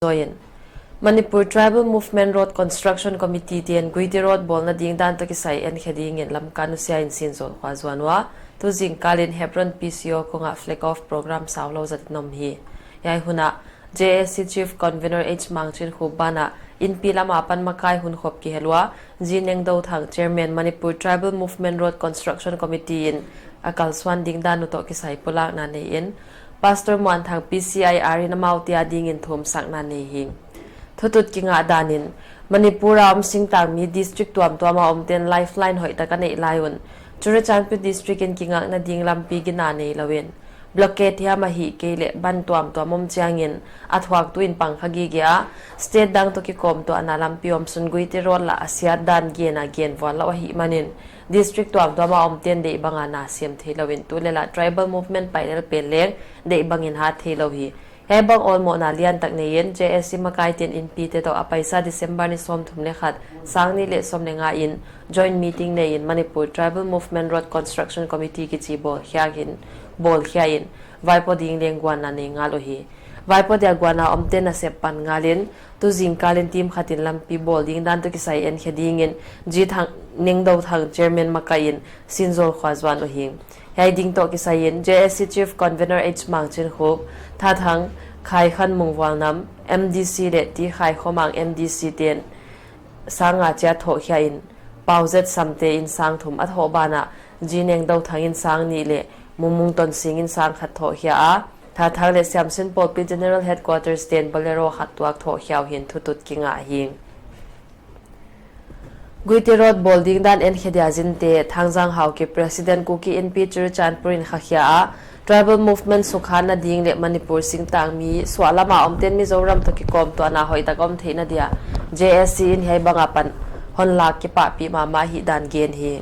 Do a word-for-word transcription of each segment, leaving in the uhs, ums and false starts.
zaw in. Manipur Tribal Movement Road Construction Committee te'n Guite Road bawlna ding dan toh kisai enkhe dingin Lamka nusia in Sinzawl khua zuan ua, tu zingkal in Hebron P C O kongah flag off program saulou zat in om hi. Hiai hun ah J A C Chief Convener H Mangchinkhup banah Inpi lam apan makai hunkhop kihel ua, G Nengdothang, Chairman, Manipur Tribal Movement Road Construction Committee in a kalsuan ding dan uh toh kisai pulakna nei in, Pastor Muanthang, P C I R in amaute a dingin thumsakna nei hi. Thutut kingah dan in, Manipur a om singtangmi district tuamtuam a omte'n lifeline hoihtak a neih lai un, Churachandpur District in kingakna ding lampi gina neilou in, blockade hiam ahihkeileh ban tuamtuam om chiangin a thuaktu in pang kha gige a, state dang toh kikawmtuahna lampi omsun Guite Road lah a siat dan gen a gen vual lou ahihmanin, district tuamtuam a omte'n deih banga na sem theilou in, tulel ah tribal movement pailel pen leng deih bangin hat theilou hi. Hiai bang awlmohna liantak nei in, J A C makaite'n Inpite toh a paisa December ni sawmthum leh khat, sang nih leh sawm leh nga in joint meeting nei in Manipur Tribal Movement Road Construction Committee kichi bawlkhia in, bawlkhia in, vaipo ding leng guanna nei ngal uhi. Vaipo dia guanna omte'n nasep pan ngal in, tu zingkal in team khat in lampi bawl ding dan toh kisai enkhe dingin G Thang, Nengdothang, Chairman makai in Sinzawl khua zuan uhi. Hiai ding toh kisai in J A C Chief Convener H Mangchinkhup, Thathang, Khaikhan Mungvualnam, M D C leh T Khaikhomang M D C te'n sang nga chia thohkhia in, Pauzet Samte in sang thum a thoh banah, G Nengdothang in sang nih leh Mumung Tonsing in sang khat thohkhia a, Thathang leh Siamsin Pawlpi General Headquarters te'n Bolero khat tuak thohkhia uh hi'n thutut kingah hi. Guite Road bawl ding dan enkhe dia zinte, Thangjang Haokip, President, Kuki Inpi Churachandpur in khakhia a, tribal movement sukhanna ding leh Manipur singtangmi suahlam a omte'n Mizoram toh kikawmtuahna hoihtak om theihna dia J A C in hiai bang apan hon lak kipahpih mahmah hi dan gen hi.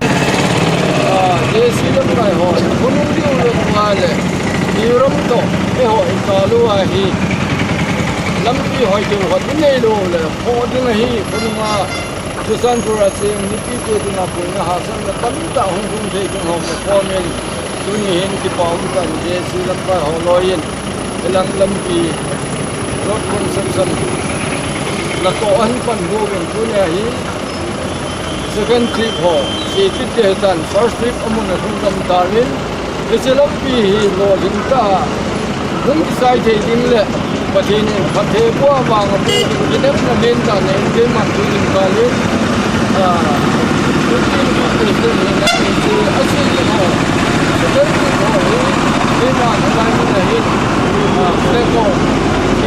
Ah, J C lamkai haw, khonung diu leh ngai leh, i ram toh, e haw, i ka lu ahi. Lampi hoih diu haw, i nei lou leh, haw ding ahi, khonung a, Churachandpur a cheng, mipite ding a puina haksatna tamtak hong tung thei ding haw, ka comment. Tuni hin kipak um tan J C lamkai haw lou in. Hilang lampi, road construction la toh ahi pan hu in tuni a hi second trip haw, si kit te hitan first trip a mun a thung dam ta in, hichi lampi hi lawhlim ta, hung kisai thei ding leh Pathian in phatthei pua vang a pu in kinepna gen ta nei in keiman tu in ka lin, ah, tu in tu in tu in a si in a si in haw. Second trip haw hi, keiman a lai mun a hin, ah, flag off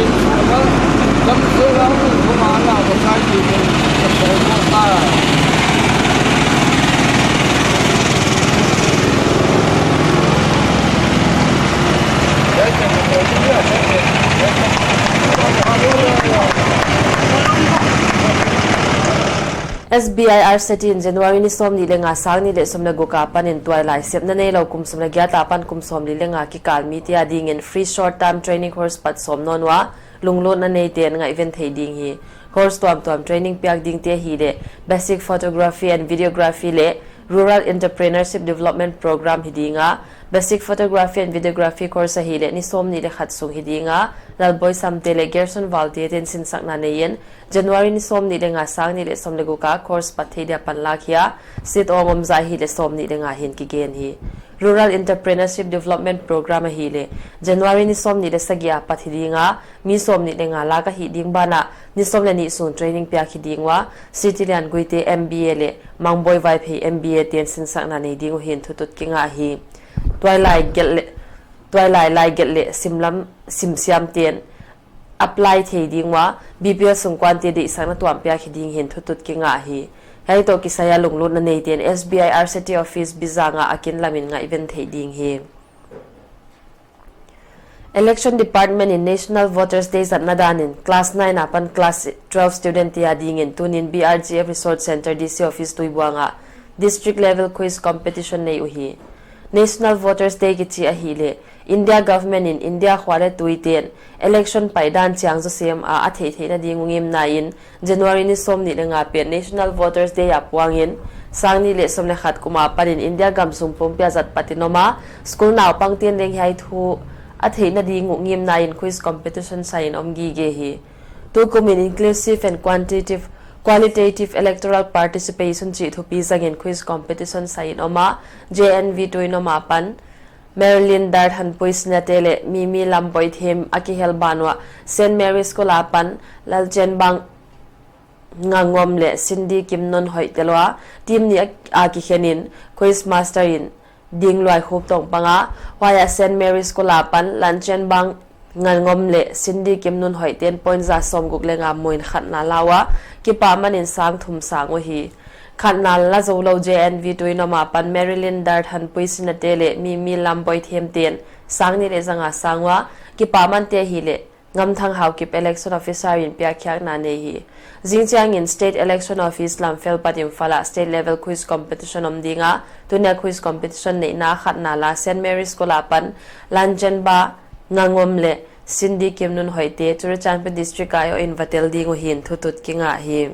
in suana, lam suana mun thuma na ka sai ti in, ka sai ko ta. S B I R SETI in January ni sawmnih leh nga, sang nih leh sawm leh guk apan in tuailai sepna neilou kum sawm leh giat apan kum sawmli leh nga kikal mite a dingin free short term training course pat sawm nawn ua, lunglutna neite'n ngaihven thei ding hi. Course tuamtuam training piak dingte ahihleh Basic Photography and Videography leh Rural Entrepreneurship Development Program hi ding a, Basic Photography and Videography course ahihleh ni sawmnih leh khat sung hi ding a, Lalboi Samte leh Gerson Valte te'n sinsakna nei in, January ni sawmnih leh nga, sang nih leh sawm leh guk a course pat thei dia panlak hi a, seat awng om zah ahihleh sawmnih leh nga hi'n kigen hi. Rural Entrepreneurship Development Program ahihleh January ni sawmnih leh sagih a pat hi ding a, mi sawmnih leh nga lak ahih ding banah, ni sawm leh nih sung training piak hi ding ua, City Lian Guite M B A leh Mangboi Vaiphei M B A te'n sinsakna nei ding uh hi'n thutut kingah hi. Tuailai gelh leh, tuailai lai gelh leh simlam, simsiam te'n apply thei ding ua, B P L sungkuante deihsakna tuam piak hi ding hi'n thutut kingah hi. Hiai toh kisai a lunglutna neite'n S B I R SETI office Bijang ah a kin lam in ngaihven thei ding hi. Election Department in National Voters Day zatna dan in class nine apan class twelve student te a dingin tuni'n B R G F Resource Centre D C office Tuibuang ah district level quiz competition nei uhi. National Voters Day kichi ahihleh India government in India khua leh tuite'n election paidan chiang zawsem a a theihtheihna ding uh ngimna in January ni sawmnih leh nga pen National Voters Day a puangin, sang nih leh sawm leh khat kum apan in India gamsung pumpi a zat pat in om a, school naupangte'n leng hiai thu a theihna ding uh ngimna in quiz competition sai in om gige hi. Tukum in inclusive and quantitative, qualitative electoral participation chih thupi zangin quiz competition sai in om a, J N V Tuinom apan Marilyn Darthanpui Sinate leh Mimi Lamboithem a kihel ban uah Saint Mary's School apan Lalchenbang Ngangom leh Cindy Kimnunhoih tel ua, team nih a, a kikhen in quiz master in Dingluai Khuptong pang a, huai ah Saint Mary's School apan Lalchenbang Ngangom leh Cindy Kimnunhoih ten point za sawmguk leh nga muin khatna la ua, kipahman in sang thum sang uhi. Khatna la zoulou J N V Tuinom apan Marilyn Darthanpui Sinate leh Mimi Lamboithem ten sang nih leh za nga sang ua, kipahmante ahihleh Ngamthang Haokip election officer in piakkhiakna nei hi. Zingchiang in State Election Office Lamphel apat Imphal ah state level quiz competition om ding a, tuni a quiz competition neihna khatna la Saint Mary's School apan Lalchenbang Ngangom leh Cindy Kimnunhoih te Churachandpur District I O in va tel ding uh hi'n thutut kingah hi.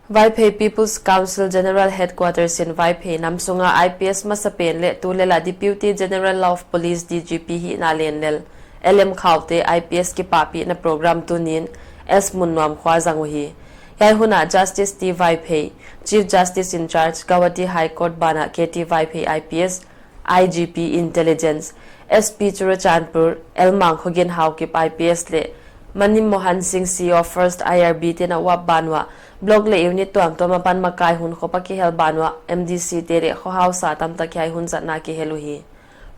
Vaiphei People's Council General Headquarters in Vaiphei nam sunga I P S masapen leh tulel a Deputy General of Police, D G P, hihna len lel L M Khaute I P S kipahpihna program tuni'n S Munnuam khua zang uhi. Hiai hun ah Justice T Vaiphei, Chief Justice in Charge, Guwahati High Court banah K T Vaiphei I P S, I G P Intelligence, S P Churachandpur, L Mangkhogin Haokip I P S leh Mani Mohan Singh C E O First I R B te'n a uap ban uah, block leh unit tuamtuam apan makai hunkhop a kihel ban uah, M D C te leh kho hausa tamtak hiai hun zatna kihel uhi.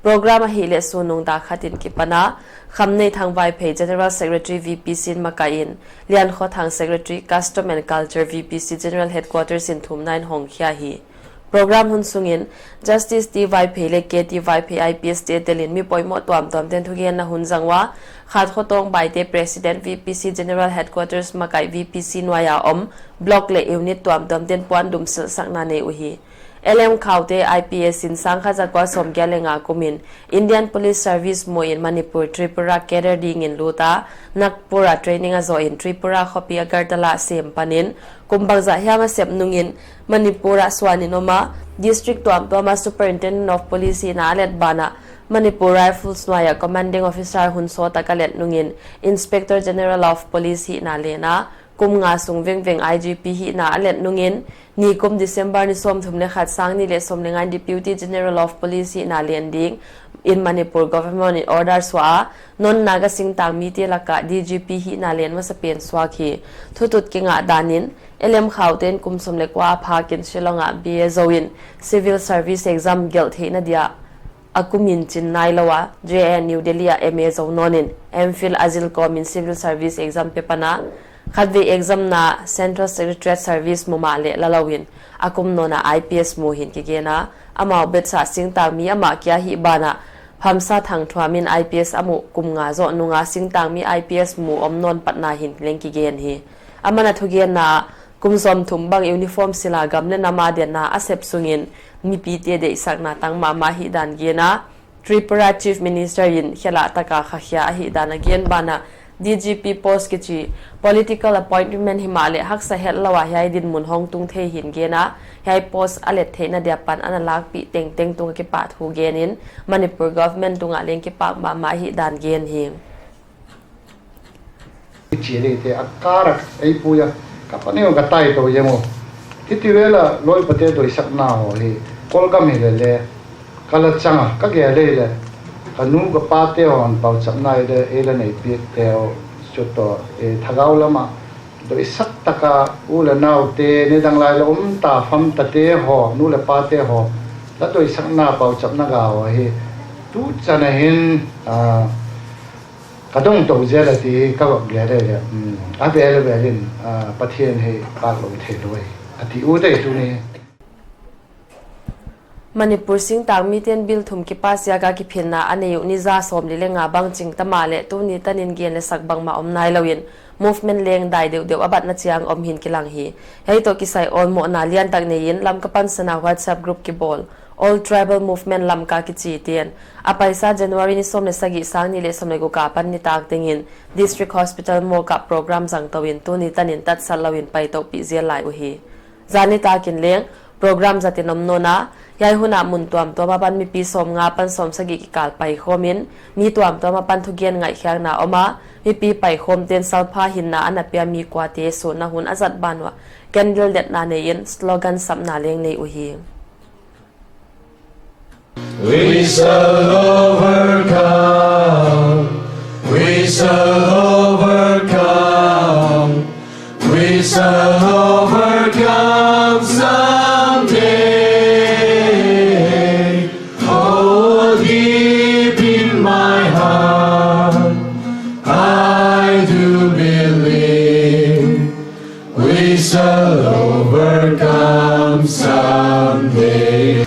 Program ahihleh sun nung dak khat in kipan a, Khamneithang Vaiphei General Secretary V P C in makai in, Liankhothang Secretary Custom and Culture V P C General Headquarters in thumna in hongkhia hi. Program hun sungin Justice T Vaiphei leh K T Vaiphei I P S te telin mi poimoh tuamtuam ten thugenna hun zang ua, Khatkhotong Baite President V P C General Headquarters makai V P C nuai a om block leh unit tuamtuam ten puandum silhsakna nei uhi. L M Khaute I P S in sangkhat zakua sawmgiat leh nga kumin Indian Police Service muin Manipur Tripura cadre dingin lut a, Nagpur a training a zoh in Tripura khopi Agartala sem panin, kum bangzah hiam a sep nungin Manipur ah suan in om a, district tuamtuam a Superintendent of Police hihna a let banah, Manipur Rifles nuai ah Commanding Officer hun sawt tak a let nungin Inspector General of Police hihna len a, kum nga sung vengveng I G P hihna a let nungin, nikum December ni sawmthum leh khat, sang nih leh sawm leh nga in Deputy General of Police hihna len dingin Manipur Government in order suah a, non Naga singtangmite laka D G P hihna len masapen suak hi. Thutut kingah danin, L M Khaute in kum sawm leh kua a phakin Shillong ah B A zou in Civil Service Exam gelh theihna dia a kumin chin nailou a, J I N New Delhi ah M A zou nawnin, M Phil a zil kawmin Civil Service Exam pe pan a, khatvei exam na Central Secretariat Service mu mahleh lalouin, a kum nawn a I P S mu hi'n kigen a, amau betsah singtangmi amah kia hih banah, Phamsa Thangthuam in I P S a muh kum nga zoh nunga singtangmi I P S mu om nawn patna hi'n leng kigen hi. Aman a thugenna ah, kum sawmthum bang uniform silh a gam leh nam a denna a sep sungin mipite deihsakna tang mahmah hihdan gen a, Tripura Chief Minister in khelh a taka khakhia ahihdan a gen banah, D G P post kichi political appointment himahleh haksa hetlou a hiai dinmun hong tung thei hi'n gen a, hiai post a let theihna dia pan ana lakpih tengteng tunga kipahthu genin, Manipur government tungah leng kipak mahmah ahihdan gen hi. Chi leh te a kar ah ei pui a, ka pa neu ka tai tou yem u. Hiti vela loipate doisakna haw hi, Kawlgam hi lele, ka la chang a, ka gel leh leh, ka nu ka pate hon pauchapna ei leh, ei la neipih teu, chu toh, e, thagau lama doisak taka u leh naute, nidang lai la om ta, famtate haw, nu leh pate haw, la doisakna pauchapna ga haw hi, tu chan a hin, a, ka dong tou zel a ti ka vak gel leh leh, um, a vel a velin, a, Pathian hi paklou theilou hi, a ti u tei tuni. Manipur singtangmite'n bill thum kipass ziaka kiphinna a nei uh ni za sawmli leh nga bang ching ta mahleh tuni tanin gen leh sak bangmah om nailouin, movement leng dai deuhdeuh a batna chiang om hi'n kilang hi. Hiai toh kisai awlmohna liantak neiin Lamka pansana WhatsApp group kibawl, All Tribal Movement Lamka kichi te'n, a paisa January ni sawm leh sagih, sang nih leh sawm leh guk apan nitak tengin District Hospital morgue ah program zang touin tuni tanin tatsat louin paitoupih zel lai uhi. Zan nitakin leng, program zat in om nawn a, hiai hun ah mun tuamtuam apan mipi sawmnga apan sawmsagih kikal paikhawm in, mi tuamtuam apan thugen ngaihkhiakna om a, mipi paikhawmte'n salpha hinna ana pia mi kuate suhna hun a zat ban uah candle detna nei in slogan sapna leng nei uhi. We shall overcome. We shall overcome. We shall overcome someday. Oh, deep in my heart, I do believe we shall overcome someday.